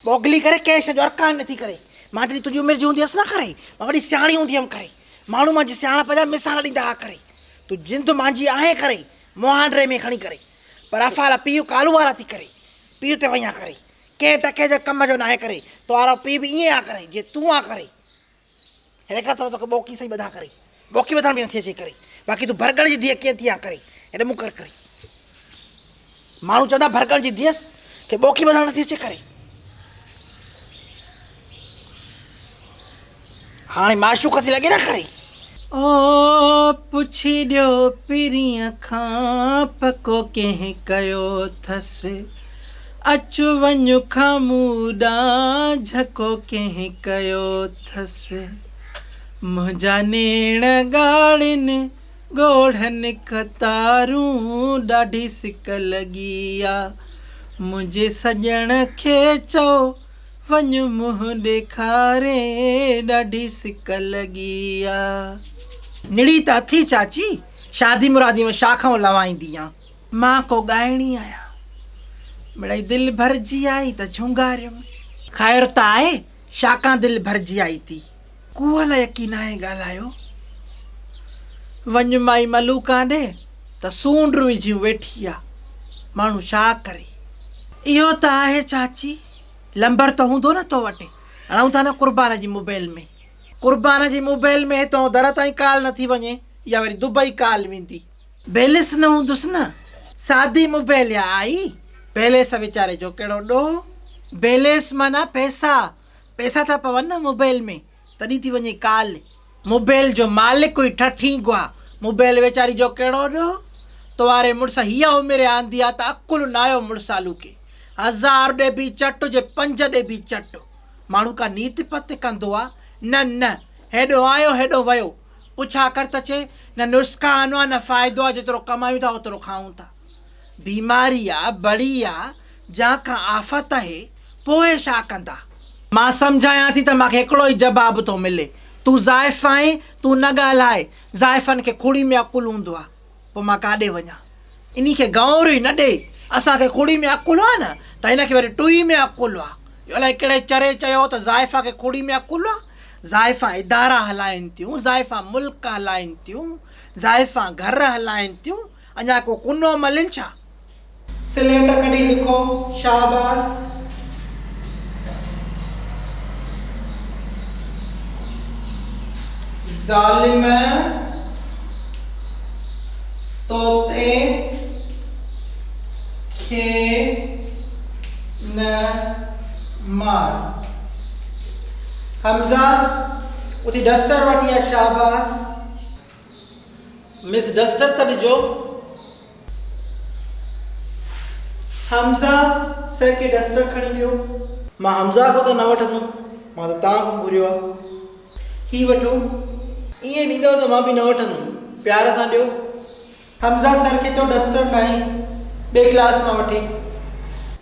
ٻوگهلي ڪري ڪنهن شيء جو ارڪان نٿي ڪري. مان جڏهن تنهنجي عمر جي هوندي هيس نه ڪري، مان وڏي سياڻي هوندي هيم ڪري. ماڻهو مانجي سياڻپ جا مثال ڏيندا ها ڪري. تون جند مانجي آهين ڪري، مهانڊري ۾ کڻي ڪري. پر افعال پيء ڪالو وارا ٿي ڪري. پيء تي وئين آ ڪري. ڪنهن ٽڪي جي ڪم جو ناهي ڪري. تو وارو پيء به ائين آ ڪري، جيئن تون آ ڪري. هن کان سواء توکي ٻوڪي سهي ٻڌان ڪري. ٻوڪي ٻڌڻ به نٿي اچي ڪري. باقي تون ڀرڳڻ جي ڌيء ڪيئن ٿي آن ڪري. هيڏي منهن ڪر ڪري. ماڻهو چوندا ڀرڳڻ جي ڌيئس کي ٻوڪي ٻڌڻ نٿي اچي ڪري. هاڻي معشوق ٿي لڳي نه ڪري. او پڇي ڏيو پرينء کان پڪو ڪنهن ڪيو ٿس. اچ وڃ کان مون ڏانهن جهڪو ڪنهن ڪيو ٿس. منهنجا نيڻ ڳاڙهين ڳوڙهن قطارون ڏاڍي سڪ لڳي آ. منهنجي سڄڻ کي چئو وڃ منهن ڏيکاري ڏاڍي سڪ لڳي آ. نڙي ته اٿي چاچي، شادي مرادي ۾ شاخون لوائيندي آن. مان ڪو ڳائڻي آهيان. مڙئي دل ڀرجي آئي ته جهونگاريم. خير ته آهي، شاکان دل ڀرجي آئي ٿي. ڪوهل يقين ناهي ڳالهايو. وڃ مائي ملوڪان ڏي ته سونڊ وجهيون ويٺي آ. ماڻهو ڇا ڪري. اهو ته آهي چاچي، لمبر ته هوندو نه تو وٽ. هڻون ٿا نه قربان جي موبائل ۾. قربان جي موبائل ۾ هتئون در تائين ڪال نه ٿي وڃي يا وري دبئي ڪال ويندي. بيلس نه هوندس نه. سادي موبائل يا آئي. بيلس ويچاري جو ڪهڙو ڏوهه. بيلس معنيٰ پئسا. پئسا ٿا پون نه موبائل ۾ تڏهن ٿي وڃي ڪال. موبائل جو مالڪ ئي ٺٺينگو آ. موبائل ويچاري جو ڪهڙو ڏوهه. تو واري مڙس هيء عمر آندي آ ته عقل ناهيو مڙسالو کي. هزار ڏي به چٽ جي پنج ڏي به چٽ. ماڻهو ڪا نيت پت ڪندو آ. نه نه. هيڏو آيو هيڏو ويو. پڇا ڪر ته چئي، نه نسقان آ نه فائدو آ، جيترو ڪمايون ٿا اوترو کائون ٿا. بيماري آ، بڙي آ، جان کان آفت آهي، پوء ڇا ڪندا؟ مان سمجهايان ٿي ته مان کي هڪڙو ئي جواب ٿو ملي، تون زائف آهين، تون نه ڳالهاء، زائفن کي کڙي ۾ عقل هوندو آ، پوء مان ڪاڏي وڃان؟ انهي کي گئونر ئي نه ڏي، اسان کي کڙي ۾ عقل آ نه ته هن کي وري ٽوئي ۾ عقل آ. اهو الائي ڪهڙي چري چيو ته زائفه کي کڙي ۾ عقل آ؟ زائفان ادارا هلائين ٿيون، زائفان ملڪ هلائين ٿيون، زائفان گهر هلائين ٿيون، اڃا ڪو ڪنو ملين ڇا؟ سليٽ ڪڍي لکو، شاباس. ظالم طوطي کي نه مار. حمزه، اٿي ڊسٽر وٺي آ شاباس. مس ڊسٽر ته ڏجو. حمزه، سر کي ڊسٽر کڻي ڏيو. مان حمزه کان ته نه وٺندم، مان ته توهان کان گهريو آ. هي وٺو. ائين ڏيندؤ ته مان به نه وٺندم. پيار سان ڏيو. حمزه سر کي چئو ڊسٽر ناهي ٻئي ڪلاس مان وٺي.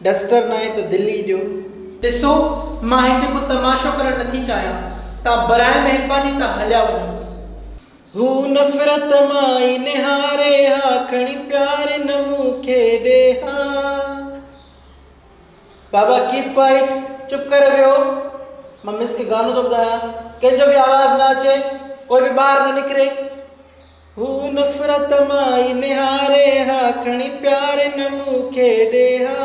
ڊسٽر ناهي ته دل ئي ڏيو. ڏسو مان هتي ڪو تماشو ڪرڻ نٿي چاهيان تان براء مهرباني تان هليا وڃو. هو نفرت مان ئي نهاري ها کڻي پيار نه مون کي ڏي ها. بابا ڪيپ ڪوائيٽ چپ ڪري ويهو مان مس کي گانو ٿو ٻڌايان ڪنهن جو به آواز نه اچي ڪوئي به ٻاهر نه نڪري. هو نفرت مان ئي نهاري ها کڻي پيار نه مون کي ڏي ها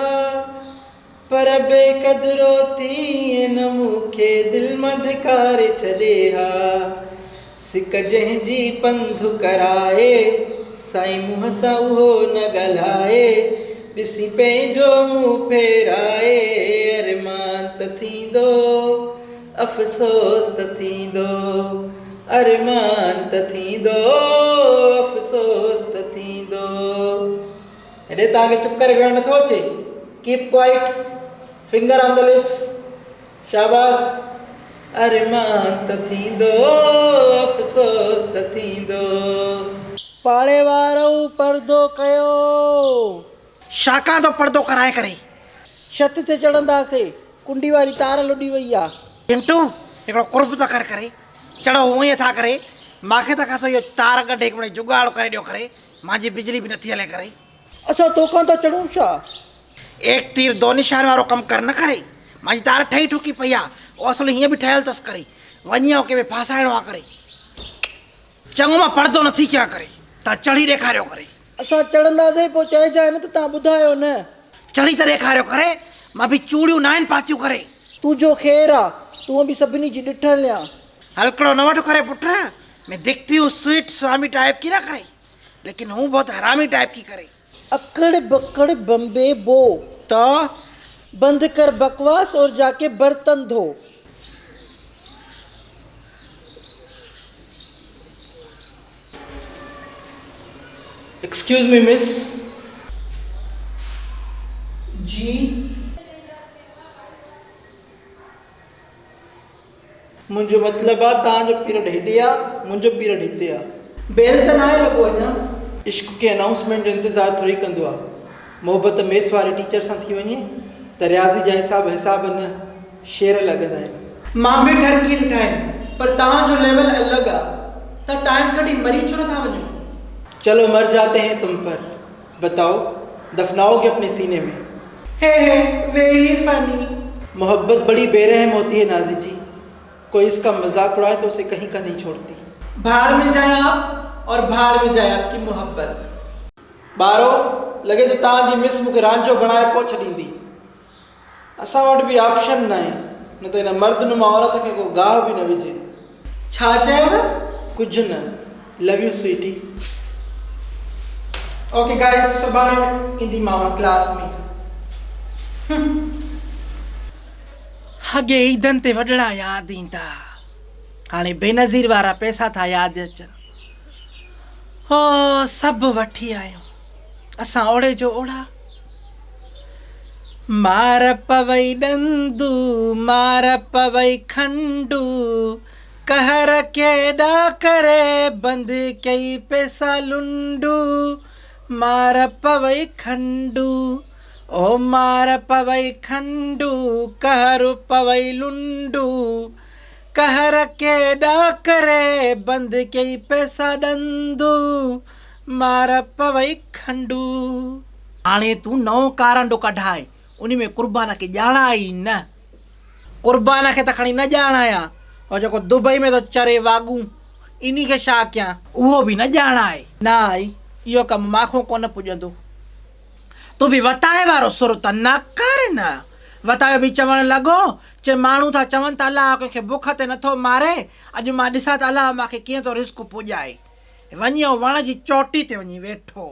پر بي قدرو ٿي ائين نه مون کي دل مان ڌڪاري ڇڏي ها سڪ جنهن جي پنڌ ڪرائي سائين منهن سان اهو نه ڳالهائي ڏسي پنهنجو منهن ڦيرائي ارمان ته ٿيندو افسوس ته ٿيندو ارمان ته ٿيندو افسوس ته ٿيندو. هيڏي توهان کي چپ ڪري ويهڻ نٿو اچي keep quiet finger on the lips شاباس. ارمان ته ٿيندو افسوس ته ٿيندو. پاڙي وارئو پردو ڪيو. شاڪان ٿو پردو ڪرائي ڪري. ڇت تي چڙهنداسي. ڪنڊي واري تار لڏي وئي آ. چنٽو، هڪڙو قرب ته ڪر ڪري. چڙهو هونئن ٿا ڪري. ماکي ته کان اهو تار ڳنڍي هڪ منٽ جڳاڙ ڪري ڏيو ڪري. مانجي بجلي به نٿي هلي ڪري. اسان توکان ٿا چڙهون ڇا؟ ايڪ تير دو نشان وارو ڪم ڪر نه ڪري. مانجي تار ٺهي ٺڪي پئي آ. او اصل هيئن به ٺهيل اٿس ڪري. وڃي آئون ڪنهن ۾ ڦاسائڻو آ ڪري. چڱو مان پڙدو نٿي ڪيان ڪري. تان چڙهي ڏيکاريو ڪري. اسان چڙهنداسين پوء چئجانء نه ته تان ٻڌايو نه. چڙهي ته ڏيکاريو ڪري. مان به چوڙيون ناهن پاتيون ڪري. تنهنجو خير آ. تون به سڀني جي ڏٺل آن. هلڪڙو نه وٺ ڪري پٽ. مين دکتي هون سوئيٽ سوامي ٽائيپ ڪي نه ڪري. ليڪن هون بهت حرامي ٽائيپ ڪي ڪري. اڪڙ بڪڙ بمبي بو. تو. بند ڪر بڪواس اور جاڪي برتن ڌو. ايڪسڪيوز مي مس. جي. منهنجو مطلب آ توهان جو پيرڊ هيڏي آ منهنجو پيرڊ هتي آ. بيل ته ناهي لڳو اڃا. عشق ڪنهن انائونسمينٽ جو انتظار ٿوري ڪندو آ. محبت ميٿ واري ٽيچر سان ٿي وڃي ته رياضي جا حساب حساب نه شعر لڳندا آهن. مان به ٺرڪي ڏٺا آهن پر توهان جو ليول الڳ آ. توهان ٽائيم ڪڍي مري ڇو نٿا وڃو. چلو مر جاتي هين تم پر. بتائو دفنائوگي اپني سيني ۾. هي هي ويري فني. محبت بڙي بي رحم هوتي هي نازي جي ڪوئي اس ڪا مذاق اڙائي تو اسي ڪهين ڪا نهين ڇوڙتي. ڀاڙ ۾ جائي آپ اور ڀاڙ ۾ جائي آپ ڪي محبت. ٻارو لڳي ٿو توهان جي مس مون کي رانجهو بڻائي پوء ڇڏيندي. اسان وٽ به آپشن ناهي نه ته هن مرد نما عورت کي ڪو گاهه به نه وجهي. ڇا چيو؟ ڪجهه نه لو يو سوئيٽي. اوڪي گائز سڀاڻي اينديمانو ڪلاس ۾. اڳي عيدن تي وڏڙا ياد ايندا هاڻي بينظير وارا پئسا ٿا ياد اچن. هو سڀ وٺي آيون اسان اوڙي جو اوڙا. مار پوئي ڏندو مار پوئي کنڊو قهر ڪيڏا ڪري بند ڪئي پئسا لنڊو مار پوئي کنڊو او مار پوئي کنڊو قهر پوئي لنڊو قهر ڪيڏا ڪري بند ڪئي پئسا ڏندو مار پوئي کنڊو. هاڻي تون نئون ڪارنڊو ڪڍاء، انهي ۾ قربان کي ڄاڻاء ئي نه. قربان کي ته کڻي نه ڄاڻايان، هو جيڪو دبئي ۾ ٿو چري واڳون، انهي کي ڇا ڪيان؟ اهو به نه ڄاڻاء. نه آئي، اهو ڪم مان کان ڪونه پڄندو. تون به وتائي وارو سر ته نه ڪر نه. وتايو به چوڻ لڳو، چي ماڻهو ٿا چون ته الله ڪنهن کي بک تي نٿو ماري، اڄ مان ڏسان ته الله مان کي ڪيئن ٿو رزق پڄائي. وڃي اهو وڻ جي چوٽي تي وڃي ويٺو.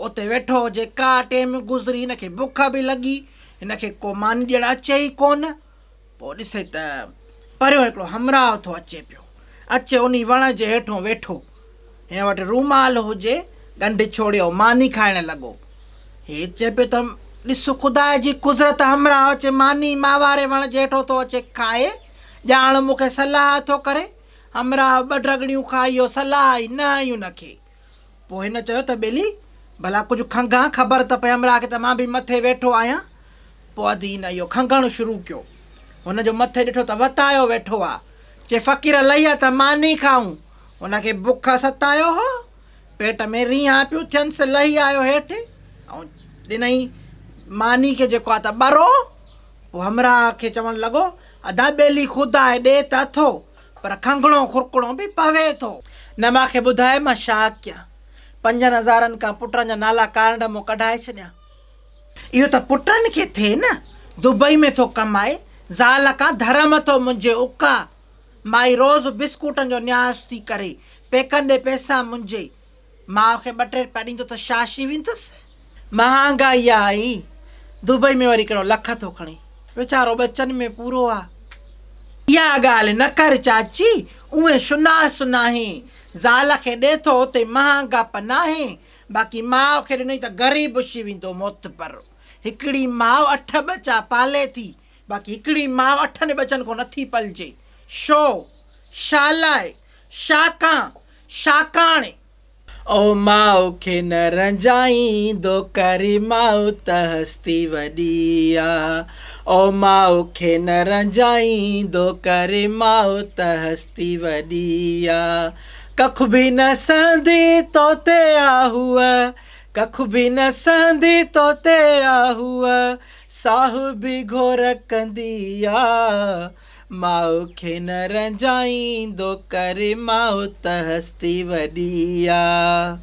اتي ويٺو هجي، ڪا ٽيم گذري هن کي بک به لڳي، هن کي ڪو ماني ڏيڻ اچي ئي ڪونه. پوء ڏسي ته پريون هڪڙو همراهه ٿو اچي پيو. اچي انهي وڻ جي هيٺون ويٺو. هن وٽ رومال هجي، ڳنڍ ڇوڙي ۽ ماني کائڻ لڳو. هي چئي پيو ته ڏس خدا جي قدرت همراهه اچي ماني مان واري وڻ جي هيٺون ٿو اچي کائي، ڄاڻ مون کي صلاح ٿو ڪري. همراهه ٻه ڊرگڙيون کائي اهو صلاح ئي نه آئي هن کي. پوء هن چيو ته ٻيلي، ڀلا ڪجهه کنگهان، خبر ته پئي همراهه کي ته مان به مٿي ويٺو آهيان. پوء ادي هن اهو کنگهڻ شروع ڪيو. هن جو مٿي ڏٺو ته وتايو ويٺو آ. چي فقير لهي آ ته ماني کائون. هن کي بک ستايو هو. پيٽ ۾ ريهان پيون ٿينس. لهي آيو هيٺ ۽ ڏنائين ماني کي جيڪو آ ته ٻرو. پوء همراهه کي چوڻ لڳو، ادا ٻيلي خدا ڏي ته اٿو. پر کنگهڻو خرڪڻو به پوي ٿو. نه مان کي ٻڌاء مان ڇا ڪيان. پنجن هزارن کان پٽن جا نالا ڪارنڊ مون ڪڍائي ڇڏيان. اهو ته پٽن کي ٿئي نه. دبئي ۾ ٿو ڪمائي. زال کان ڌرم ٿو منهنجي اڪا. مائي روز بسڪوٽن جو نياز ٿي ڪري. پيڪن ڏي پئسا منهنجي. ماء کي ٻه ٽي رپيا ڏيندو ته شاشي ويندس. مهانگائي آ ۽ دبئي ۾ وري ڪهڙو لک ٿو کڻي. ويچارو ٻچن ۾ پورو آ. اها ڳالهه نه ڪر چاچي، اونهين شناس ناهين. زال کي ڏي ٿو اتي مهانگائپ ناهي. باقي ماء کي ڏنئي ته غريب شي ويندو معتبر. هڪڙي ماء اٺ ٻچا پالي ٿي، باقي هڪڙي ماء اٺن ٻچن کان نٿي پلجي. شو؟ شالاء؟ شاڪان؟ شاڪاڻ؟ او ماء کي نه رنجائيندو ڪر ماء ته هستي وڏي آ او ماء کي نه رنجائيندو ڪر ماء ته هستي وڏي آ ڪک به نه سهندي توتي آ هوء. ڪک به نه سهندي تو تي آ هوء ساهه به گهور ڪندي آ. ماء کي نه رنجائيندو ڪر ماء ته هستي وڏي آ.